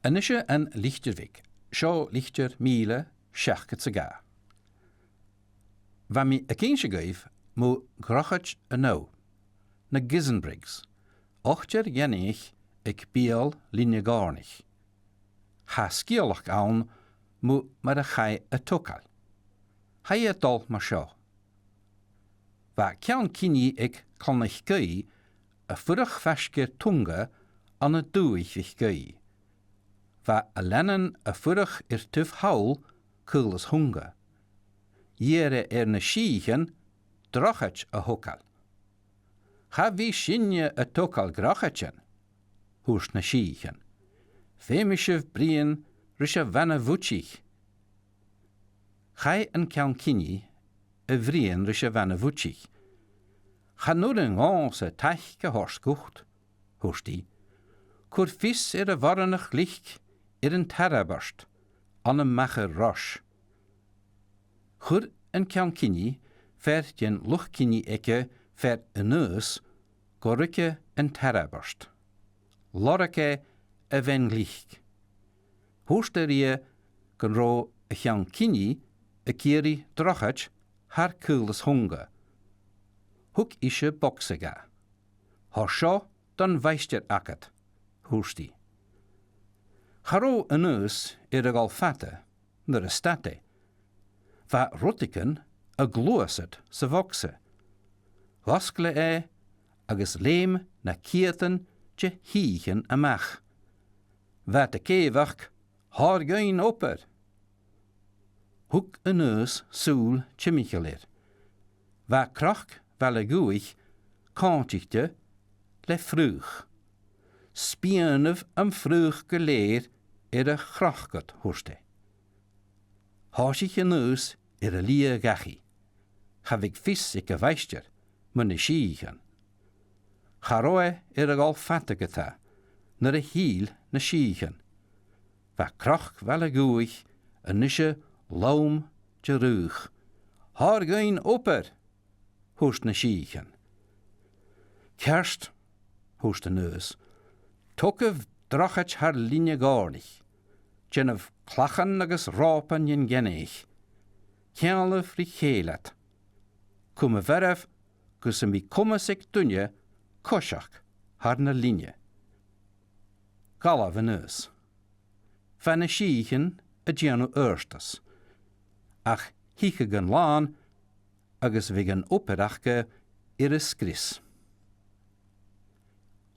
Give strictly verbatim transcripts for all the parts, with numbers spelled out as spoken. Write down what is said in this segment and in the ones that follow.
A-nis an Litir Bheag, seo litir mìle seachdad 's a dhà. Bha mi ag innse dhuibh mu dhrochaid a naoi, na Gizenbriggs, ochd air dheanach aig beul Linne Dhòrnaich. Tha sgeulachd ann mu mar a chaidh a togail. Tha i a' dol mar seo. Bha ceann-cinnidh aig Clann MhicAoidh a' fuireach faisg air Tunga ann an Dùthaich MhicAoidh. Bha a leannan a' fuireach air taobh thall Caolas Thunga. Dh'iarr e air na sìthichean drochaid a thogail. Cha bhi sinne a' togail drochaidean, thuirt na sìthichean. Feumaidh sibh bruidhinn ris a' bhana-bhuidsich. Chaidh an ceann-cinnidh a bhruidhinn ris a' bhana-bhuidsich. Chan urrainn dhòmhsa taic a thoirt dhut, thuirt i. Cuir fios air a' bhoireannach ghlic air an Tarbert, ann am Machair Rois. Chuir an ceann-cinnidh fear den luchd-cinnidh aige, fear Aonghas, gu ruige an Tarbert. Lorg e a' bhean-ghlic. Thuirt e rithe gun robh a' cheann-cinnidh ag iarraidh drochaid thar Caolas Thunga. Thug ise bogsa dha. Thoir seo don mhaighstir agad, thuirt i. Cha robh Aonghas air a dhol fada nuair a stad e. Bha rudeigin a' gluasad sa bhogsa. Dh'fhosgail e e agus leum na ceudan de shìthichean a-mach. Bha iad ag èigheach, "Thoir dhuinn obair!" Thug Aonghas sùil timcheall air. Bha cnoc Bhaile Dhubhthaich còmhdaichte le fraoch. "Spìonaibh am fraoch gu lèir air a' chnoc ud," thuirt e. Thòisich Aonghas air a lìonadh dhachaigh. Cha bhiodh fios aig a' mhaighstir mu na sìthichean. Cha robh e air a dhol fada ge-tà nuair a thill na sìthichean. Bha cnoc Bhaile Dhubhthaich a-nise lom de fhraoch. "Thoir dhuinn obair!" thuirt na sìthichean. "Ceart," thuirt Aonghas, "togaibh drochaid thar Linne Dhòrnaich. Dèanaibh clachan agus ròpan den ghainmhich. Ceanglaibh ri chèile iad. Cumaibh oirbh gus am bi comas aig duine coiseachd thar na linne." Dh'fhalbh Aonghas. Bha na sìthichean a' dèanamh adhartas, ach thigeadh an làn agus bhiodh an obair aca air a sgrios.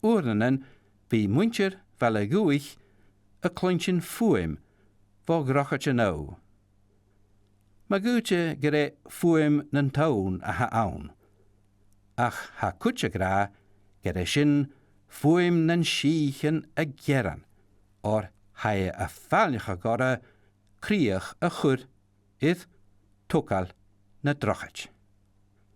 Uaireannan bhiodh muinntir Bhaile Dhubhthaich a' cluinntinn fuaim bho Dhrochaid a Naoi. Ma dh'fhaodte gur e fuaim nan tonn a th' ann, ach tha cuid ag ràdh gur e sin fuaim nan sìthichean a' gearan, oir tha e a' faighneachd orra crìoch a chur air togail na drochaid.